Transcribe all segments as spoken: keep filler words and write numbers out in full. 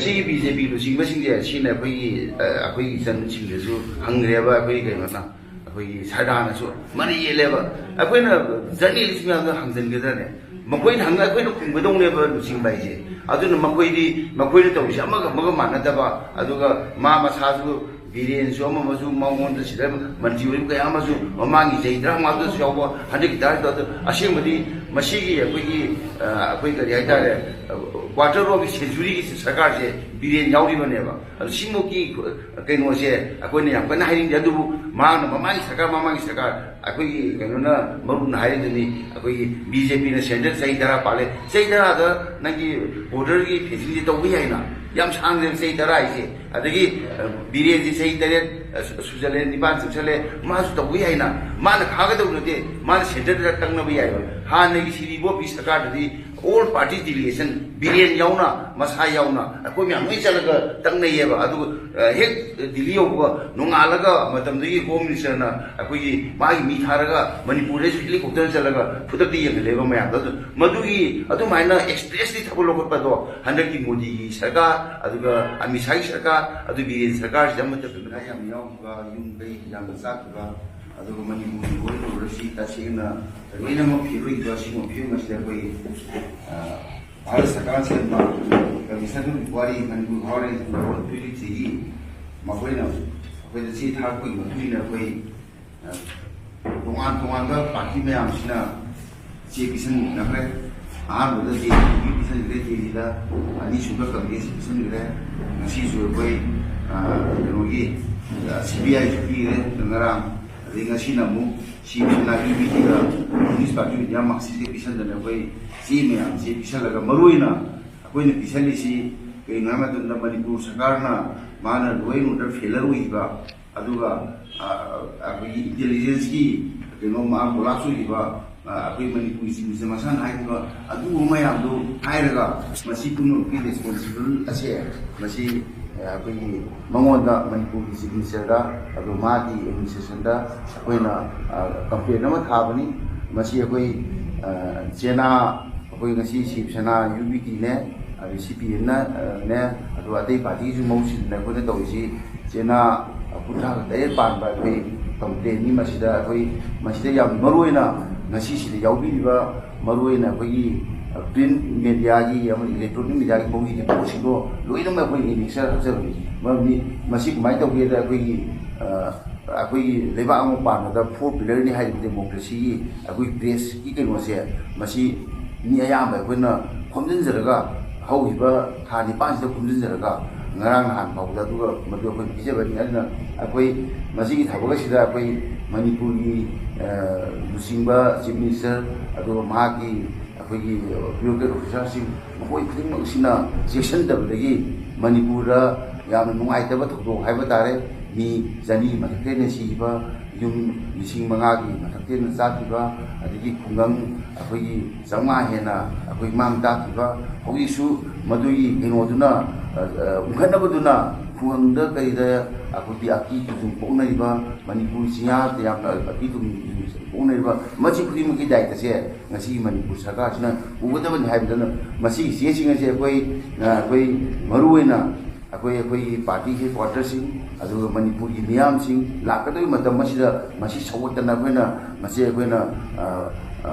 C B J ꯄꯤ ꯂꯨꯆꯤꯡꯕꯁꯤꯡꯁꯦ ꯁꯤꯅ ꯑꯩꯈꯣꯏꯒꯤ, ꯑ, ꯑꯩꯈꯣꯏꯒꯤ ꯏꯆꯟꯁꯤꯡꯗꯁꯨ ꯍꯪꯈ꯭ꯔꯦꯕ, ꯑꯩꯈꯣꯏꯒꯤ ꯀꯩꯅꯣꯅ, ꯑꯩꯈꯣꯏꯒꯤ ꯁꯔꯗꯥꯔꯅꯁꯨ ꯃꯔꯩ ꯌꯦꯠꯂꯦꯕ꯫ ꯑꯩꯈꯣꯏꯅ ꯖꯔꯅꯦꯂꯤꯁ ꯃꯌꯥꯝꯗ ꯍꯪꯖꯟꯒꯗ꯭ꯔꯅꯦ? ꯃꯈꯣꯏꯅ ꯍꯪꯉ ꯑꯩꯈꯣꯏꯅ ꯈꯨꯝꯒꯗꯧꯅꯦꯕ ꯂꯨꯆꯤꯡꯕ ꯍꯥꯏꯁꯦ꯫ ꯑꯗꯨꯅ ꯃꯈꯣꯏꯗꯤ, ꯃꯈꯣꯏꯅ ꯇꯧꯔꯤꯁꯦ ꯑꯃꯒ ꯑꯃꯒ ꯃꯥꯟꯅꯗꯕ, ꯑꯗꯨꯒ ꯃꯥ ꯃꯁꯥꯁꯨ ꯕꯤꯔꯦꯟꯁꯨ ꯑꯃ ꯑꯃꯁꯨ ꯃꯉꯣꯟꯗ ꯁꯤꯗ ꯃꯟꯇ꯭ꯔꯤ ꯑꯣꯏꯕ ꯀꯌꯥ ꯑꯃꯁꯨ ꯃꯃꯥꯡꯒꯤ ꯆꯍꯤ ꯇꯔꯥꯃꯉꯥꯗꯁꯨ ꯌꯥꯎꯕ, ꯍꯟꯗꯛꯀꯤ ꯇꯔꯥ ꯇꯔꯨꯛꯇ꯫ ꯑꯁꯦꯡꯕꯗꯤ ꯃꯁꯤꯒꯤ ꯑꯩꯈꯣꯏꯒꯤ, ꯑ, ꯑꯩꯈꯣꯏ ꯀꯔꯤ ꯍꯥꯏꯇꯥꯔꯦ, quarter of centuryꯒꯤ ꯁꯔꯀꯥꯔꯁꯦ ꯕꯤꯔꯦꯟ ꯌꯥꯎꯔꯤꯕꯅꯦꯕ꯫ ꯑꯗꯨ ꯁꯤꯃꯨꯛꯀꯤ ꯀꯩꯅꯣꯁꯦ ꯑꯩꯈꯣꯏꯅ ꯌꯥꯝ ꯀꯟꯅ ꯍꯥꯏꯅꯤꯡꯗꯦ, ꯑꯗꯨꯕꯨ ꯃꯥꯅ ꯃꯃꯥꯡꯒꯤ ꯁꯔꯀꯥꯔ, ꯃꯃꯥꯡꯒꯤ ꯁꯔꯀꯥꯔ, ꯑꯩꯈꯣꯏꯒꯤ ꯀꯩꯅꯣꯅ ꯃꯔꯨꯞꯅ ꯍꯥꯏꯔꯤꯗꯨꯅꯤ, ꯑꯩꯈꯣꯏꯒꯤ ꯕꯤ ꯖꯦ ꯄꯤꯅ ꯁꯦꯟꯇꯔ ꯆꯍꯤ ꯇꯔꯥ ꯄꯥꯜꯂꯦ꯫ ꯆꯍꯤ ꯇꯔꯥꯗ ꯅꯪꯒꯤ borderꯒꯤ fencingꯁꯦ ꯇꯧꯕ ꯌꯥꯏꯅ, ꯌꯥꯝ ꯁꯥꯡꯗꯦ ꯆꯍꯤ ꯇꯔꯥ ꯍꯥꯏꯁꯦ꯫ ꯑꯗꯒꯤ, ꯑ, ꯕꯤꯔꯦꯟꯁꯤ ꯆꯍꯤ ꯇꯔꯦꯠ, ꯑ, ꯁꯨ-, ꯁꯨꯖꯜꯂꯦ, ꯅꯤꯄꯥꯟ ꯆꯪꯁꯜꯂꯦ, ꯃꯥꯁꯨ ꯇꯧꯕ ꯌꯥꯏꯅ꯫ ꯃꯥꯅ ꯈꯥꯒꯗꯧꯕ ꯅꯠꯇꯦ, ꯃꯥꯅ ꯁꯦꯟꯇꯔꯗ ꯇꯪꯅꯕ ꯌꯥꯏꯕ꯫ ꯍꯥꯟꯅꯒꯤ ꯁꯤꯔꯤ Bobby ꯁꯔꯀꯥꯔꯗꯗꯤ all party delegation, Biren ꯌꯥꯎꯅ, ꯃꯁꯥ ꯌꯥꯎꯅ, ꯑꯩꯈꯣꯏ ꯃꯌꯥꯝ ꯂꯣꯏ ꯆꯠꯂꯒ ꯇꯪꯅꯩꯌꯦꯕ꯫ ꯑꯗꯨꯒ, ꯑ, ꯍꯦꯛ ꯗꯤꯜꯂꯤ ꯌꯧꯕꯒ ꯅꯣꯡꯉꯥꯜꯂꯒ ꯃꯇꯝꯗꯨꯒꯤ Home Ministerꯅ ꯑꯩꯈꯣꯏꯒꯤ ꯃꯥꯒꯤ ꯃꯤ ꯊꯥꯔꯒ ꯃꯅꯤꯄꯨꯔꯗꯁꯨ helicopterꯅ ꯆꯠꯂꯒ ꯈꯨꯗꯛꯇ ꯌꯦꯡꯍꯜꯂꯦꯕ ꯃꯌꯥꯝꯗꯣ꯫ ꯑꯗꯨ ꯃꯗꯨꯒꯤ ꯑꯗꯨꯃꯥꯏꯅ expressly ꯊꯕꯛ ꯂꯧꯈꯠꯄꯗꯣ ꯍꯟꯗꯛꯀꯤ ꯃꯣꯗꯤꯒꯤ ꯁꯔꯀꯥꯔ, ꯑꯗꯨꯒ ꯑꯃꯤꯠ ꯁꯥꯍꯒꯤ ꯁꯔꯀꯥꯔ, ꯑꯗꯨ ꯕꯤꯔꯦꯟ ꯁꯔꯀꯥꯔꯁꯤꯗ ꯑꯃꯠꯇ ꯄꯦꯃꯦꯟ ꯌꯥꯝ ꯌꯥꯎꯈꯤꯕ, ꯌꯨꯝ ꯀꯩ ꯌꯥꯝꯅ ꯆꯥꯛꯈꯤꯕ, ꯑꯗꯨꯒ ꯃꯅꯤꯄꯨꯔꯒꯤ ꯑꯣꯏꯅ ꯑꯣꯏꯔꯁꯤ ꯇꯁꯦꯡꯅ ꯂꯣꯏꯅꯃꯛ ꯐꯤꯔꯣꯏꯈꯤꯕ ꯑꯁꯤꯒꯨꯝꯕ ꯐꯤꯕꯝ ꯑꯁꯤꯗ ꯑꯩꯈꯣꯏ, ꯑ, ꯚꯥꯔꯠ ꯁꯔꯀꯥꯔꯅ ꯁꯦꯝꯕ Commission of Inquiry ꯃꯅꯤꯄꯨꯔ ꯐꯥꯎꯔꯦ ꯇ꯭ꯋꯦꯟꯇꯤ ꯊ꯭ꯔꯤꯒꯤ ꯃꯈꯣꯏꯅ ꯑꯩꯈꯣꯏꯗ ꯆꯦ ꯊꯥꯔꯛꯄꯒꯤ ꯃꯇꯨꯡ ꯏꯟꯅ ꯑꯩꯈꯣꯏ, ꯑ, ꯇꯣꯉꯥꯟ ꯇꯣꯉꯥꯟꯕ party ꯃꯌꯥꯝꯁꯤꯅ ꯆꯦ ꯄꯤꯁꯟꯅꯈ꯭ꯔꯦ꯫ ꯑꯍꯥꯟꯕꯗ ꯖꯦ ꯗꯤ ꯌꯨꯒꯤ ꯄꯤꯁꯟꯈ꯭ꯔꯦ ꯗꯦꯜꯂꯤꯗ, ꯑꯅꯤꯁꯨꯕ ꯀꯪꯒ꯭ꯔꯦꯁꯀꯤ ꯄꯤꯁꯟꯈ꯭ꯔꯦ, ꯉꯁꯤꯁꯨ ꯑꯩꯈꯣꯏ, ꯑ, ꯀꯩꯅꯣꯒꯤ, ꯑ, ꯁꯤ ꯕꯤ ꯑꯥꯏꯁꯨ ꯄꯤꯈ꯭ꯔꯦ ꯉꯔꯥꯡ꯫ ꯑꯗꯩ ꯉꯁꯤꯅ ꯑꯃꯨꯛ ꯁꯤꯕ ꯁꯦꯅꯥ ꯌꯨ ꯕꯤ ꯇꯤꯒ ꯀꯝꯃꯨꯅꯤꯁ ꯄꯥꯔꯇꯤ ꯑꯣꯐ ꯏꯟꯗꯤꯌꯥ ꯃꯥꯔꯛꯁꯤꯁꯠꯀ ꯄꯤꯁꯟꯗꯅ ꯑꯩꯈꯣꯏ ꯆꯦ ꯃꯌꯥꯝꯁꯦ ꯄꯤꯁꯜꯂꯒ, ꯃꯔꯨꯑꯣꯏꯅ ꯑꯩꯈꯣꯏꯅ ꯄꯤꯁꯜꯂꯤꯁꯤ ꯀꯩꯒꯤꯅꯣ ꯍꯥꯏꯕ ꯃꯇꯝꯗ ꯃꯅꯤꯄꯨꯔ ꯁꯔꯀꯥꯔꯅ ꯃꯥꯅ law and order failure ꯑꯣꯏꯈꯤꯕ, ꯑꯗꯨꯒ, ꯑ, ꯑꯩꯈꯣꯏꯒꯤ intelligenceꯀꯤ ꯀꯩꯅꯣ ꯃꯥ collapse ꯑꯣꯏꯈꯤꯕ, ꯑ, ꯑꯩꯈꯣꯏ ꯃꯅꯤꯄꯨꯔꯒꯤ Chief Minister ꯃꯁꯥꯅ ꯍꯥꯏꯈꯤꯕ ꯑꯗꯨꯒꯨꯝꯕ ꯃꯌꯥꯝꯗꯣ ꯍꯥꯏꯔꯒ ꯃꯁꯤ ꯄꯨꯝꯅꯃꯛꯀꯤ responsible ꯑꯁꯦ ꯃꯁꯤ, ꯑ, ꯑꯩꯈꯣꯏꯒꯤ ꯃꯉꯣꯟꯗ ꯃꯅꯤꯄꯨꯔꯒꯤ Chief Ministerꯗ ꯑꯗꯨꯒ ꯃꯥꯒꯤ administrationꯗ ꯑꯩꯈꯣꯏꯅ, ꯑ, complaint ꯑꯃ ꯊꯥꯕꯅꯤ꯫ ꯃꯁꯤ ꯑꯩꯈꯣꯏ, ꯑ, ꯆꯦꯅꯥ, ꯑꯩꯈꯣꯏ ꯉꯁꯤ ꯁꯤꯕ ꯁꯦꯅꯥ ꯌꯨ ꯕꯤ ꯇꯤꯅꯦ, ꯑꯗꯩ ꯁꯤ ꯄꯤ ꯑꯦꯝꯅ ꯅꯦ, ꯑꯗꯨꯒ ꯑꯇꯩ ꯄꯥꯔꯇꯤꯒꯤꯁꯨ ꯃꯍꯨꯠ ꯁꯤꯟꯗꯅ ꯑꯩꯈꯣꯏꯅ ꯇꯧꯔꯤꯁꯤ ꯆꯦꯅꯥ ꯀꯨꯟꯊ꯭ꯔꯥꯒ ꯇꯔꯦꯠ ꯄꯥꯟꯕ ꯑꯩꯈꯣꯏ ꯀꯝꯄ꯭ꯂꯦꯟꯅꯤ꯫ ꯃꯁꯤꯗ ꯑꯩꯈꯣꯏ, ꯃꯁꯤꯗ ꯌꯥꯝ ꯃꯔꯨ ꯑꯣꯏꯅ ꯉꯁꯤꯁꯤꯗ ꯌꯥꯎꯕꯤꯔꯤꯕ ꯃꯔꯨ ꯑꯣꯏꯅ ꯑꯩꯈꯣꯏꯒꯤ ꯄ꯭ꯔꯤꯟ ꯃꯦꯗꯤꯌꯥꯒꯤ ꯑꯃꯗꯤ ꯏꯂꯦꯛꯇ꯭ꯔꯣꯅꯤꯛ ꯃꯦꯗꯤꯌꯥꯒꯤ ꯐꯣꯡꯕꯤꯔꯤꯕ ꯄꯣꯠꯁꯤꯡꯗꯣ ꯂꯣꯏꯅꯃꯛ ꯑꯩꯈꯣꯏ ꯏꯟꯗꯤꯀꯦꯇꯔ ꯍꯥꯞꯆꯕꯅꯤ꯫ ꯃꯔꯝꯗꯤ ꯃꯁꯤ ꯀꯃꯥꯏꯅ ꯇꯧꯒꯦꯗ ꯑꯩꯈꯣꯏꯒꯤ, ꯑ, ꯑꯩꯈꯣꯏꯒꯤ ꯂꯩꯕꯥꯛ ꯑꯃ ꯄꯥꯟꯕꯗ ꯐꯣꯔ ꯄꯤꯂꯔꯅꯤ ꯍꯥꯏꯔꯤꯕ ꯗꯦꯃꯣꯀ꯭ꯔꯦꯁꯤꯒꯤ ꯑꯩꯈꯣꯏ ꯄ꯭ꯔꯦꯁꯀꯤ ꯀꯩꯅꯣꯁꯦ, ꯃꯁꯤ ꯃꯤ ꯑꯌꯥꯝꯕ ꯑꯩꯈꯣꯏꯅ ꯈꯣꯝꯖꯤꯟꯖꯔꯒ ꯍꯧꯈꯤꯕ ꯊꯥ ꯅꯤꯄꯥꯟꯁꯤꯗ ꯈꯣꯝꯖꯤꯟꯖꯔꯒ ꯉꯔꯥꯡ ꯅꯍꯥꯟ ꯐꯥꯎꯕꯗ ꯑꯗꯨꯒ ꯃꯗꯨ ꯑꯩꯈꯣꯏ ꯄꯤꯖꯕꯅꯤ꯫ ꯑꯗꯨꯅ ꯑꯩꯈꯣꯏ ꯃꯁꯤꯒꯤ ꯊꯕꯛ ꯑꯁꯤꯗ ꯑꯩꯈꯣꯏ ꯃꯅꯤꯄꯨꯔꯒꯤ, ꯑ, ꯂꯨꯆꯤꯡꯕ ꯆꯤꯐ ꯃꯤꯅꯤꯁꯇꯔ, ꯑꯗꯨꯒ ꯃꯍꯥꯛꯀꯤ ꯑꯩꯈꯣꯏꯒꯤ ꯕ꯭ꯌꯨꯔꯣꯀ꯭ꯔꯦꯠ ꯑꯣꯐꯤꯁꯥꯔꯁꯤꯡ, ꯃꯈꯣꯏ ꯈꯨꯗꯤꯡꯃꯛꯁꯤꯅ ꯆꯦꯛꯁꯤꯟꯗꯕꯗꯒꯤ ꯃꯅꯤꯄꯨꯔꯗ ꯌꯥꯝꯅ ꯅꯨꯡꯉꯥꯏꯇꯕ ꯊꯧꯗꯣꯛ ꯍꯥꯏꯕ ꯇꯥꯔꯦ꯫ ꯃꯤ ꯆꯅꯤ ꯃꯊꯛꯇ ꯍꯦꯟꯅ ꯁꯤꯈꯤꯕ, ꯌꯨꯝ ꯂꯤꯁꯤꯡ ꯃꯉꯥꯒꯤ ꯃꯊꯛꯇ ꯍꯦꯟꯅ ꯆꯥꯈꯤꯕ, ꯑꯗꯒꯤ ꯈꯨꯡꯒꯪ ꯑꯩꯈꯣꯏꯒꯤ ꯆꯥꯝꯃꯉꯥ ꯍꯦꯟꯅ ꯑꯩꯈꯣꯏ ꯃꯥꯡ ꯇꯥꯛꯈꯤꯕ, ꯍꯧꯖꯤꯛꯁꯨ ꯃꯗꯨꯒꯤ ꯀꯩꯅꯣꯗꯨꯅ, ꯑ, ꯑ, ꯎꯪꯈꯠꯅꯕꯗꯨꯅ ꯈꯨꯡꯒꯪꯗ ꯀꯩꯗ ꯑꯩꯈꯣꯏꯒꯤ ꯑꯀꯤ ꯇꯨꯖꯨꯡ ꯄꯣꯛꯅꯔꯤꯕ, ꯃꯅꯤꯄꯨꯔ ꯆꯤꯡꯌꯥꯗ ꯌꯥꯝꯅ ꯑꯀꯤ ꯇꯨꯖꯨꯡ ꯄꯣꯛꯅꯔꯤꯕ, ꯃꯁꯤ ꯈꯨꯗꯤꯡꯃꯛꯀꯤ ꯗꯥꯏꯇꯁꯦ ꯉꯁꯤꯒꯤ ꯃꯅꯤꯄꯨꯔ ꯁꯔꯀꯥꯔꯁꯤꯅ ꯄꯨꯒꯗꯕꯅꯤ ꯍꯥꯏꯕꯗꯨꯅ, ꯃꯁꯤꯒꯤ ꯆꯦꯁꯤꯡ ꯑꯁꯦ ꯑꯩꯈꯣꯏ, ꯑ, ꯑꯩꯈꯣꯏ ꯃꯔꯨꯑꯣꯏꯅ ꯑꯩꯈꯣꯏ, ꯑꯩꯈꯣꯏꯒꯤ ꯄꯥꯔꯇꯤ ꯍꯦꯗ ꯀ꯭ꯋꯥꯇꯔꯁꯤꯡ, ꯑꯗꯨꯒ ꯃꯅꯤꯄꯨꯔꯒꯤ ꯃꯤꯌꯥꯝꯁꯤꯡ ꯂꯥꯛꯀꯗꯧꯔꯤꯕ ꯃꯇꯝ ꯑꯁꯤꯗ ꯃꯁꯤ ꯁꯧꯒꯠꯇꯅ ꯑꯩꯈꯣꯏꯅ, ꯃꯁꯤ ꯑꯩꯈꯣꯏꯅ, ꯑ, ꯑ,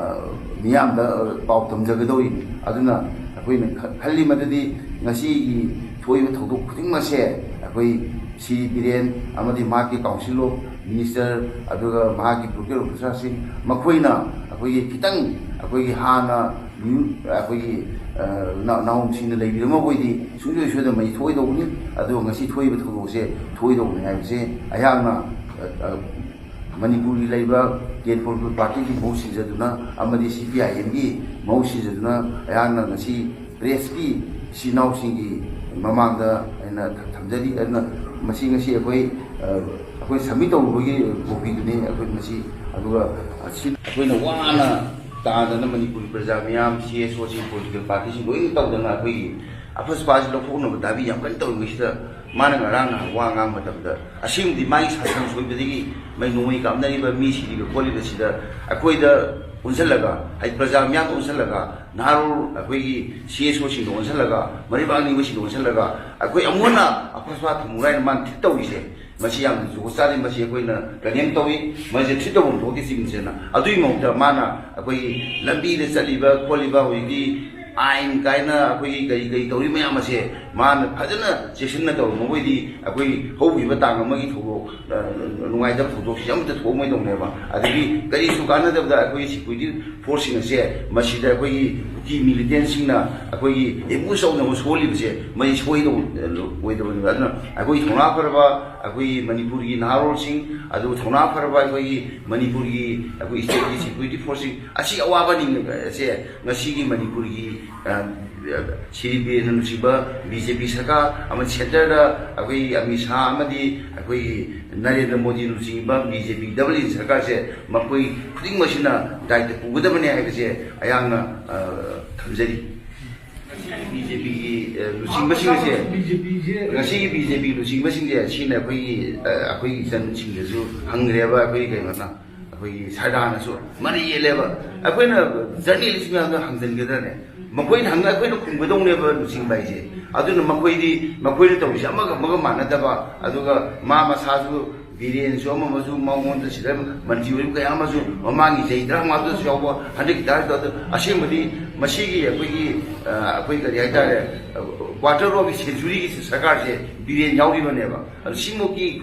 ꯃꯤꯌꯥꯝꯗ, ꯑ, ꯄꯥꯎ ꯇꯝꯖꯒꯗꯧꯔꯤꯅꯤ꯫ ꯑꯗꯨꯅ ꯑꯩꯈꯣꯏꯅ ꯈ-, ꯈꯜꯂꯤ ꯃꯗꯨꯗꯤ ꯉꯁꯤꯒꯤ ꯊꯣꯛꯏꯕ ꯊꯧꯗꯣꯛ ꯈꯨꯗꯤꯡꯃꯛꯁꯦ ꯑꯩꯈꯣꯏ ꯁꯤ ꯕꯤꯔꯦꯟ ꯑꯃꯗꯤ ꯃꯍꯥꯛꯀꯤ ꯀꯥꯎꯟꯁꯤꯜ ꯑꯣꯐ ꯃꯤꯅꯤꯁꯇꯔ, ꯑꯗꯨꯒ ꯃꯍꯥꯛꯀꯤ ꯕ꯭ꯌꯨꯔꯣꯀ꯭ꯔꯦꯠ ꯑꯣꯐꯤꯁꯥꯔꯁꯤꯡ, ꯃꯈꯣꯏꯅ ꯑꯩꯈꯣꯏꯒꯤ ꯈꯤꯇꯪ ꯑꯩꯈꯣꯏꯒꯤ ꯍꯥꯟꯅ ꯃꯤꯍꯨꯠ ꯑꯩꯈꯣꯏꯒꯤ, ꯑ, ꯅ-, ꯅꯥꯎꯟꯁꯤꯡꯅ ꯂꯩꯕꯤꯔꯝꯃꯕ ꯑꯣꯏꯗꯤ ꯁꯨꯡꯁꯣꯏ ꯁꯣꯏꯗꯅ ꯃꯁꯤ ꯊꯣꯛꯑꯣꯏꯗꯧꯕꯅꯤ꯫ ꯑꯗꯨꯒ ꯉꯁꯤ ꯊꯣꯛꯏꯕ ꯊꯧꯗꯣꯛꯁꯦ ꯊꯣꯛꯑꯣꯏꯗꯧꯕꯅꯤ ꯍꯥꯏꯕꯁꯦ ꯑꯩꯍꯥꯛꯅ, ꯑ, ꯑ, ꯃꯅꯤꯄꯨꯔꯒꯤ ꯂꯩꯕ ꯀꯦꯟꯗ꯭ꯔ ꯄꯣꯂꯤꯇꯤꯀꯦꯜ ꯄꯥꯔꯇꯤꯒꯤ ꯃꯍꯨꯠ ꯁꯤꯟꯖꯗꯨꯅ ꯑꯃꯗꯤ ꯁꯤ ꯄꯤ ꯑꯥꯏ ꯑꯦꯝꯒꯤ ꯃꯍꯨꯠ ꯁꯤꯟꯖꯗꯨꯅ ꯑꯩꯍꯥꯛꯅ ꯉꯁꯤ ꯄ꯭ꯔꯦꯁꯀꯤ ꯏꯆꯤꯟ ꯏꯅꯥꯎꯁꯤꯡꯒꯤ ꯃꯃꯥꯡꯗ ꯑꯩꯅ ꯊꯝꯖꯔꯤ꯫ ꯑꯗꯨꯅ ꯃꯁꯤ ꯉꯁꯤ ꯑꯩꯈꯣꯏ, ꯑ, ꯑꯩꯈꯣꯏ ꯁꯕꯃꯤꯠ ꯇꯧꯔꯨꯕꯒꯤ ꯀꯣꯄꯤꯗꯨꯅꯤ ꯑꯩꯈꯣꯏ ꯃꯁꯤ꯫ ꯑꯗꯨꯒ, ꯑ, ꯁꯤ ꯑꯩꯈꯣꯏꯅ ꯋꯥꯅ ꯇꯥꯗꯅ ꯃꯅꯤꯄꯨꯔꯒꯤ ꯄ꯭ꯔꯖꯥ ꯃꯤꯌꯥꯝ, ꯁꯤ ꯑꯦꯁ ꯑꯣꯁꯤꯡ, ꯄꯣꯂꯤꯇꯤꯀꯦꯜ ꯄꯥꯔꯇꯤꯁꯤꯡ ꯂꯣꯏꯅ ꯇꯧꯗꯅ ꯑꯩꯈꯣꯏꯒꯤ ꯑꯐꯁꯨ ꯐꯥꯁꯤ ꯂꯧꯊꯣꯛꯅꯕ ꯗꯥꯕꯤ ꯌꯥꯝ ꯀꯟꯅ ꯇꯧꯔꯤꯉꯩꯁꯤꯗ, ꯃꯥꯅ ꯉꯔꯥꯡ ꯅꯍꯥꯟ ꯋꯥ ꯉꯥꯡꯕ ꯃꯇꯝꯗ, ꯑꯁꯦꯡꯕꯗꯤ ꯃꯥꯒꯤ ꯁꯥꯁꯟ ꯁꯣꯏꯕꯗꯒꯤ ꯃꯩ ꯅꯣꯡꯃꯩ ꯀꯥꯞꯅꯔꯤꯕ ꯃꯤ ꯁꯤꯔꯤꯕ ꯈꯣꯠꯂꯤꯕꯁꯤꯗ ꯑꯩꯈꯣꯏꯗ ꯑꯣꯟꯁꯤꯜꯂꯒ, ꯍꯥꯏꯗꯤ ꯄ꯭ꯔꯖꯥ ꯃꯤꯌꯥꯝꯗ ꯑꯣꯟꯁꯤꯜꯂꯒ, ꯅꯍꯥꯔꯣꯜ ꯑꯩꯈꯣꯏꯒꯤ ꯁꯤ ꯑꯦꯁ ꯑꯣꯁꯤꯡꯗ ꯑꯣꯟꯁꯤꯜꯂꯒ, ꯃꯔꯩꯕꯥꯛ ꯅꯤꯕꯁꯤꯡꯗ ꯑꯣꯟꯁꯤꯜꯂꯒ, ꯑꯩꯈꯣꯏ ꯑꯃꯨꯛ ꯍꯟꯅ ꯑꯐꯁꯨ ꯐꯥ ꯊꯝꯃꯨꯔꯥ ꯍꯥꯏꯅ ꯃꯥꯅ ꯊꯤꯠ ꯇꯧꯔꯤꯁꯦ, ꯃꯁꯤ ꯌꯥꯝꯅ ꯖꯨꯒꯣꯠ ꯆꯥꯗꯦ꯫ ꯃꯁꯤ ꯑꯩꯈꯣꯏꯅ ꯀꯟꯗꯦꯝ ꯇꯧꯏ꯫ ꯃꯁꯤ ꯊꯤꯠ ꯇꯧꯐꯝ ꯊꯣꯛꯇꯦ ꯆꯤꯞ ꯃꯤꯅꯤꯁꯇꯔꯅ꯫ ꯑꯗꯨꯒꯤ ꯃꯍꯨꯠꯇ ꯃꯥꯅ ꯑꯩꯈꯣꯏꯒꯤ ꯂꯝꯕꯤꯗ ꯆꯠꯂꯤꯕ ꯈꯣꯠꯂꯤꯕ ꯍꯧꯖꯤꯛꯇꯤ ꯑꯥꯏꯟ ꯀꯥꯏꯅ ꯑꯩꯈꯣꯏꯒꯤ ꯀꯔꯤ ꯀꯔꯤ ꯇꯧꯔꯤ ꯃꯌꯥꯝ ꯑꯁꯦ ꯃꯥꯅ ꯐꯖꯅ ꯆꯦꯛꯁꯤꯟꯅ ꯇꯧꯔꯝꯃꯒꯗꯤ ꯑꯩꯈꯣꯏ ꯍꯧꯈꯤꯕ ꯇꯥꯡ ꯑꯃꯒꯤ ꯊꯧꯗꯣꯛ, ꯑ, ꯅꯨꯡꯉꯥꯏꯇꯕ ꯊꯧꯗꯣꯛꯁꯤ ꯑꯃꯠꯇ ꯊꯣꯛꯑꯝꯃꯣꯏꯗꯧꯅꯦꯕ꯫ ꯑꯗꯒꯤ ꯀꯔꯤꯁꯨ ꯀꯥꯟꯅꯗꯕꯗ ꯑꯩꯈꯣꯏꯒꯤ ꯁꯦꯀ꯭ꯌꯨꯔꯤꯇꯤ ꯐꯣꯔꯁꯁꯤꯡ ꯑꯁꯦ ꯃꯁꯤꯗ ꯑꯩꯈꯣꯏꯒꯤ ꯀꯨꯀꯤ ꯃꯤꯂꯤꯇꯦꯟꯁꯤꯡꯅ ꯑꯩꯈꯣꯏꯒꯤ ꯑꯦꯝꯕꯨꯁ ꯇꯧꯅꯕ ꯁꯣꯜꯂꯤꯕꯁꯦ ꯃꯁꯤ ꯁꯣꯏꯗꯧ-, ꯑꯣꯏꯗꯕꯅꯦꯕ꯫ ꯑꯗꯨꯅ ꯑꯩꯈꯣꯏꯒꯤ ꯊꯧꯅꯥ ꯐꯔꯕ ꯑꯩꯈꯣꯏꯒꯤ ꯃꯅꯤꯄꯨꯔꯒꯤ ꯅꯍꯥꯔꯣꯜꯁꯤꯡ, ꯑꯗꯨꯒ ꯊꯧꯅꯥ ꯐꯔꯕ ꯑꯩꯈꯣꯏꯒꯤ ꯃꯅꯤꯄꯨꯔꯒꯤ, ꯑꯩꯈꯣꯏ ꯁ꯭ꯇꯦꯠꯀꯤ ꯁꯦꯀ꯭ꯌꯨꯔꯤꯇꯤ ꯐꯣꯔꯁꯁꯤꯡ ꯑꯁꯤ ꯑꯋꯥꯕ ꯅꯤꯡꯕ ꯑꯁꯦ ꯉꯁꯤꯒꯤ ꯃꯅꯤꯄꯨꯔꯒꯤ, ꯑ, ꯁ꯭ꯔꯤ ꯕꯤꯔꯦꯟꯅ ꯂꯨꯆꯤꯡꯕ ꯕꯤ ꯖꯦ ꯄꯤ ꯁꯔꯀꯥꯔ ꯑꯃꯗꯤ ꯁꯦꯟꯇꯔꯗ ꯑꯩꯈꯣꯏꯒꯤ ꯑꯃꯤꯠ ꯁꯥꯍ ꯑꯃꯗꯤ ꯑꯩꯈꯣꯏꯒꯤ ꯅꯔꯦꯟꯗ꯭ꯔ ꯃꯣꯗꯤ ꯂꯨꯆꯤꯡꯕ ꯕꯤ ꯖꯦ ꯄꯤ ꯗꯕꯜ ꯏꯟꯖꯤꯟ ꯁꯔꯀꯥꯔꯁꯦ ꯃꯈꯣꯏ ꯈꯨꯗꯤꯡꯃꯛꯁꯤꯅ ꯗꯥꯏꯇ ꯄꯨꯒꯗꯕꯅꯦ ꯍꯥꯏꯕꯁꯦ ꯑꯩꯍꯥꯛꯅ, ꯑ, ꯊꯝꯖꯔꯤ꯫ ꯉꯁꯤꯒꯤ ꯕꯤ ꯖꯦ ꯄꯤꯒꯤ, ꯑ, ꯂꯨꯆꯤꯡꯕꯁꯤꯡ ꯑꯁꯦ, ꯕꯤ ꯖꯦ ꯄꯤꯁꯦ ꯉꯁꯤꯒꯤ ꯕꯤ ꯖꯦ ꯄꯤ ꯂꯨꯆꯤꯡꯕꯁꯤꯡꯁꯦ ꯁꯤꯅ ꯑꯩꯈꯣꯏꯒꯤ, ꯑ, ꯑꯩꯈꯣꯏꯒꯤ ꯏꯆꯟꯁꯤꯡꯗꯁꯨ ꯍꯪꯈ꯭ꯔꯦꯕ ꯑꯩꯈꯣꯏꯒꯤ ꯀꯩꯅꯣꯅ, ꯑꯩꯈꯣꯏꯒꯤ ꯁꯔꯗꯥꯅꯁꯨ ꯃꯔꯩ ꯌꯦꯠꯂꯦꯕ꯫ ꯑꯩꯈꯣꯏꯅ ꯖꯔꯅꯦꯂꯤꯁ ꯃꯌꯥꯝꯗ ꯍꯪꯖꯟꯒꯗ꯭ꯔꯅꯦ? ꯃꯈꯣꯏꯅ ꯍꯪꯉ ꯑꯩꯈꯣꯏꯅ ꯈꯨꯝꯒꯗꯧꯅꯦꯕ ꯂꯨꯆꯤꯡꯕ ꯍꯥꯏꯁꯦ꯫ ꯑꯗꯨꯅ ꯃꯈꯣꯏꯗꯤ, ꯃꯈꯣꯏꯅ ꯇꯧꯔꯤꯁꯦ ꯑꯃꯒ ꯑꯃꯒ ꯃꯥꯟꯅꯗꯕ, ꯑꯗꯨꯒ ꯃꯥ ꯃꯁꯥꯁꯨ ꯕꯤꯔꯦꯟꯁꯨ ꯑꯃ ꯑꯃꯁꯨ ꯃꯉꯣꯟꯗ ꯁꯤꯗ ꯃꯟꯇ꯭ꯔꯤ ꯑꯣꯏꯕ ꯀꯌꯥ ꯑꯃꯁꯨ ꯃꯃꯥꯡꯒꯤ ꯆꯍꯤ ꯇꯔꯥꯃꯉꯥꯗꯁꯨ ꯌꯥꯎꯕ, ꯍꯟꯗꯛꯀꯤ ꯇꯔꯥ ꯇꯔꯨꯛꯇ꯫ ꯑꯁꯦꯡꯕꯗꯤ ꯃꯁꯤꯒꯤ ꯑꯩꯈꯣꯏꯒꯤ, ꯑ, ꯑꯩꯈꯣꯏ ꯀꯔꯤ ꯍꯥꯏꯇꯥꯔꯦ, quarter of centuryꯒꯤ ꯁꯔꯀꯥꯔꯁꯦ ꯕꯤꯔꯦꯟ ꯌꯥꯎꯔꯤꯕꯅꯦꯕ꯫ ꯑꯗꯨ ꯁꯤꯃꯨꯛꯀꯤ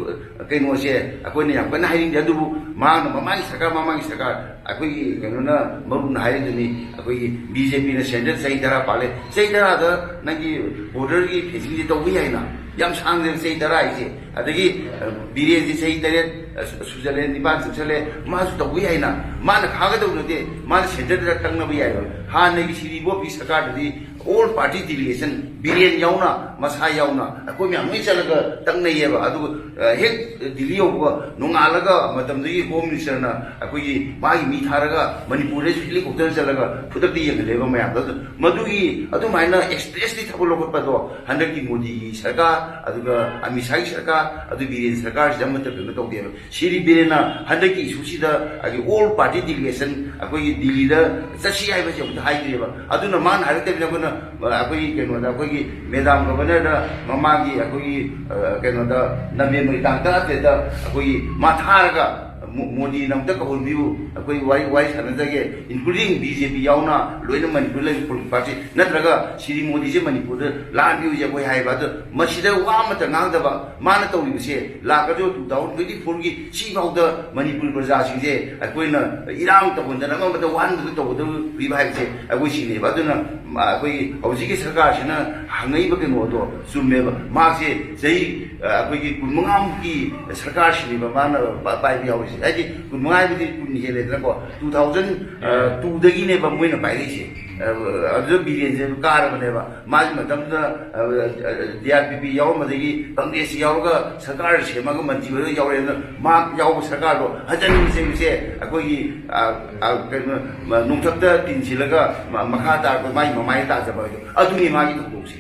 ꯀꯩꯅꯣꯁꯦ ꯑꯩꯈꯣꯏꯅ ꯌꯥꯝ ꯀꯟꯅ ꯍꯥꯏꯅꯤꯡꯗꯦ, ꯑꯗꯨꯕꯨ ꯃꯍꯥꯛꯅ ꯃꯃꯥꯡꯒꯤ ꯁꯔꯀꯥꯔ, ꯃꯃꯥꯡꯒꯤ ꯁꯔꯀꯥꯔ, ꯑꯩꯈꯣꯏꯒꯤ ꯀꯩꯅꯣꯅ ꯃꯔꯨꯞꯅ ꯍꯥꯏꯔꯤꯗꯨꯅꯤ, ꯑꯩꯈꯣꯏꯒꯤ ꯕꯤ ꯖꯦ ꯄꯤꯅ ꯁꯦꯟꯇꯔ ꯆꯍꯤ ꯇꯔꯥ ꯄꯥꯜꯂꯦ, ꯆꯍꯤ ꯇꯔꯥꯗ ꯅꯪꯒꯤ borderꯒꯤ fencingꯁꯦ ꯇꯧꯕ ꯌꯥꯏꯅ, ꯌꯥꯝ ꯁꯥꯡꯗꯅ ꯆꯍꯤ ꯇꯔꯥ ꯍꯥꯏꯁꯦ꯫ ꯑꯗꯒꯤ, ꯑ, ꯕꯤꯔꯦꯟꯁꯤ ꯆꯍꯤ ꯇꯔꯦꯠ, ꯑ, ꯁꯨ-, ꯁꯨꯖꯜꯂꯦ, ꯅꯤꯄꯥꯟ ꯆꯪꯁꯜꯂꯦ, ꯃꯥꯁꯨ ꯇꯧꯕ ꯌꯥꯏꯅ꯫ ꯃꯥꯅ ꯈꯥꯒꯗꯧ ꯅꯠꯇꯦ, ꯃꯥꯅ ꯁꯦꯟꯇꯔꯗ ꯇꯛꯅꯕ ꯌꯥꯏꯕ꯫ ꯍꯥꯟꯅꯒꯤ ꯁ꯭ꯔꯤ ꯕꯣꯕꯤ ꯁꯔꯀꯥꯔꯗꯗꯤ ꯑꯣꯜ ꯄꯥꯔꯇꯤ ꯗꯤꯂꯤꯒꯦꯁꯟ, ꯕꯤꯔꯦꯟ ꯌꯥꯎꯅ, ꯃꯁꯥ ꯌꯥꯎꯅ, ꯑꯩꯈꯣꯏ ꯃꯌꯥꯝ ꯂꯣꯏ ꯆꯠꯂꯒ ꯇꯛꯅꯩꯌꯦꯕ꯫ ꯑꯗꯨꯒ, ꯑ, ꯍꯦꯛ ꯗꯤꯜꯂꯤ ꯌꯧꯕ ꯅꯣꯡꯉꯥꯜꯂꯒ ꯃꯇꯝꯗꯨꯒꯤ ꯍꯣꯝ ꯃꯤꯅꯤꯁꯇꯔꯅ ꯑꯩꯈꯣꯏꯒꯤ ꯃꯥꯒꯤ ꯃꯤ ꯊꯥꯔꯒ ꯃꯅꯤꯄꯨꯔꯗꯁꯨ ꯍꯦꯂꯤꯀꯣꯞꯇꯔ ꯆꯠꯂꯒ ꯈꯨꯗꯛꯇ ꯌꯦꯡꯍꯜꯂꯦꯕ ꯃꯌꯥꯝꯗꯣ꯫ ꯑꯗꯨ ꯃꯗꯨꯒꯤ ꯑꯗꯨꯃꯥꯏꯅ ꯑꯦꯛꯁꯄ꯭ꯔꯦꯁꯂꯤ ꯊꯕꯛ ꯂꯧꯈꯠꯄꯗꯣ ꯍꯟꯗꯛꯀꯤ ꯃꯣꯗꯤꯒꯤ ꯁꯔꯀꯥꯔ, ꯑꯗꯨꯒ ꯑꯃꯤꯠ ꯁꯥꯍꯒꯤ ꯁꯔꯀꯥꯔ, ꯑꯗꯨ ꯕꯤꯔꯦꯟ ꯁꯔꯀꯥꯔꯁꯤꯗ ꯑꯃꯠꯇ ꯀꯩꯅꯣ ꯇꯧꯗꯦꯕ꯫ ꯁꯤꯔꯤ ꯕꯤꯔꯦꯟꯅ ꯍꯟꯗꯛꯀꯤ ꯏꯁꯨꯁꯤꯗ ꯑꯩꯒꯤ ꯑꯣꯜ ꯄꯥꯔꯇꯤ ꯗꯤꯂꯤꯒꯦꯁꯟ ꯑꯩꯈꯣꯏꯒꯤ ꯗꯤꯜꯂꯤꯗ ꯆꯠꯁꯤ ꯍꯥꯏꯕꯁꯦ ꯑꯃꯨꯛꯇ ꯍꯥꯏꯗ꯭ꯔꯤꯑꯕ꯫ ꯑꯗꯨꯅ ꯃꯥꯅ ꯍꯥꯏꯔꯛꯇꯕꯅꯤꯅ ꯑꯩꯈꯣꯏꯅ, ꯑꯩꯈꯣꯏꯒꯤ ꯀꯩꯅꯣꯗ, ꯑꯩꯈꯣꯏꯒꯤ ꯃꯦꯗꯥꯝ ꯒꯕꯔꯅꯔꯗ ꯃꯃꯥꯡꯒꯤ ꯑꯩꯈꯣꯏꯒꯤ, ꯑ, ꯀꯩꯅꯣꯗ, ꯅꯕꯦꯝꯕꯔꯒꯤ ꯇꯥꯡ ꯇꯔꯥꯇꯔꯦꯠꯇ ꯑꯩꯈꯣꯏꯒꯤ ꯃꯥ ꯊꯥꯔꯒ ꯃꯣ-, ꯃꯣꯗꯤꯅ ꯑꯃꯨꯛꯇ ꯀꯧꯍꯟꯕꯤꯌꯨ, ꯑꯩꯈꯣꯏ ꯋꯥꯔꯤ, ꯋꯥꯔꯤ ꯁꯥꯟꯅꯖꯒꯦ, including ꯕꯤ ꯖꯦ ꯄꯤ ꯌꯥꯎꯅ ꯂꯣꯏꯅ ꯃꯅꯤꯄꯨꯔ ꯂꯩꯔꯤꯕ ꯄꯣꯂꯤꯇꯤꯀꯜ ꯄꯥꯔꯇꯤ, ꯅꯠꯇ꯭ꯔꯒ ꯁꯤꯔꯤ ꯃꯣꯗꯤꯁꯦ ꯃꯅꯤꯄꯨꯔꯗ ꯂꯥꯛꯍꯟꯕꯤꯌꯨꯁꯦ ꯑꯩꯈꯣꯏ ꯍꯥꯏꯕ꯫ ꯑꯗꯣ ꯃꯁꯤꯗ ꯋꯥ ꯑꯃꯠꯇ ꯉꯥꯡꯗꯕ, ꯃꯥꯅ ꯇꯧꯔꯤꯕꯁꯦ ꯂꯥꯛꯀꯗꯧꯔꯤꯕ two thousand twenty fourꯒꯤ ꯁꯤꯐꯥꯎꯗ ꯃꯅꯤꯄꯨꯔ ꯄ꯭ꯔꯖꯥꯁꯤꯡꯁꯦ ꯑꯩꯈꯣꯏꯅ ꯏꯔꯥꯡ ꯇꯧꯍꯟꯗꯅ ꯑꯃ ꯑꯃꯗ ꯋꯥꯍꯟꯕꯗ ꯇꯧꯒꯗꯧꯔꯤꯕ ꯍꯥꯏꯕꯁꯦ ꯑꯩꯈꯣꯏ ꯁꯤꯅꯦꯕ꯫ ꯑꯗꯨꯅ ꯃ-, ꯑꯩꯈꯣꯏꯒꯤ ꯍꯧꯖꯤꯛꯀꯤ ꯁꯔꯀꯥꯔꯁꯤꯅ ꯍꯪꯉꯛꯏꯕ ꯀꯩꯅꯣꯗꯣ ꯆꯨꯝꯃꯦꯕ꯫ ꯃꯥꯁꯦ ꯆꯍꯤ, ꯑ, ꯑꯩꯈꯣꯏꯒꯤ ꯀꯨꯟꯃꯉꯥꯃꯨꯛꯀꯤ ꯁꯔꯀꯥꯔꯁꯤꯅꯦꯕ ꯃꯥꯅ ꯄ-, ꯄꯥꯏꯕ ꯌꯥꯎꯔꯤꯁꯦ꯫ ꯍꯥꯏꯗꯤ ꯀꯨꯟꯃꯉꯥ ꯍꯥꯏꯕꯗꯤ ꯀꯨꯟ ꯍꯦꯜꯂꯦꯗꯅꯀꯣ, two thousand two ꯗꯒꯤꯅꯦꯕ ꯃꯣꯏꯅ ꯄꯥꯏꯔꯛꯏꯁꯦ꯫ ꯑ, ꯑꯗꯨꯗ ꯕꯤꯔꯦꯟꯁꯦ ꯀꯥꯔꯕꯅꯦꯕ꯫ ꯃꯥꯒꯤ ꯃꯇꯝꯗ, ꯑ, ꯑ, ꯗꯤ ꯑꯥꯔ ꯄꯤ ꯄꯤ ꯌꯥꯎꯔꯝꯕꯗꯒꯤ ꯀꯪꯒ꯭ꯔꯦꯁ ꯌꯥꯎꯔꯒ ꯁꯔꯀꯥꯔ ꯁꯦꯝꯃꯒ ꯃꯟꯇ꯭ꯔꯤ ꯑꯣꯏꯔꯒ ꯌꯥꯎꯔꯦ꯫ ꯑꯗꯨꯅ ꯃꯥ ꯌꯥꯎꯕ ꯁꯔꯀꯥꯔꯗꯣ ꯍꯟꯖꯤꯟꯕꯁꯦ ꯑꯩꯈꯣꯏꯒꯤ, ꯑ, ꯑ, ꯀꯩꯅꯣ, ꯃ-, ꯅꯣꯡꯊꯛꯇ ꯇꯤꯟꯁꯤꯜꯂꯒ ꯃ-, ꯃꯈꯥ ꯇꯥꯔꯛꯄ ꯃꯥꯒꯤ ꯃꯃꯥꯏ ꯇꯥꯖꯕ ꯍꯥꯏꯗꯣ ꯑꯗꯨꯅꯤ ꯃꯥꯒꯤ ꯊꯧꯗꯣꯛꯁꯦ꯫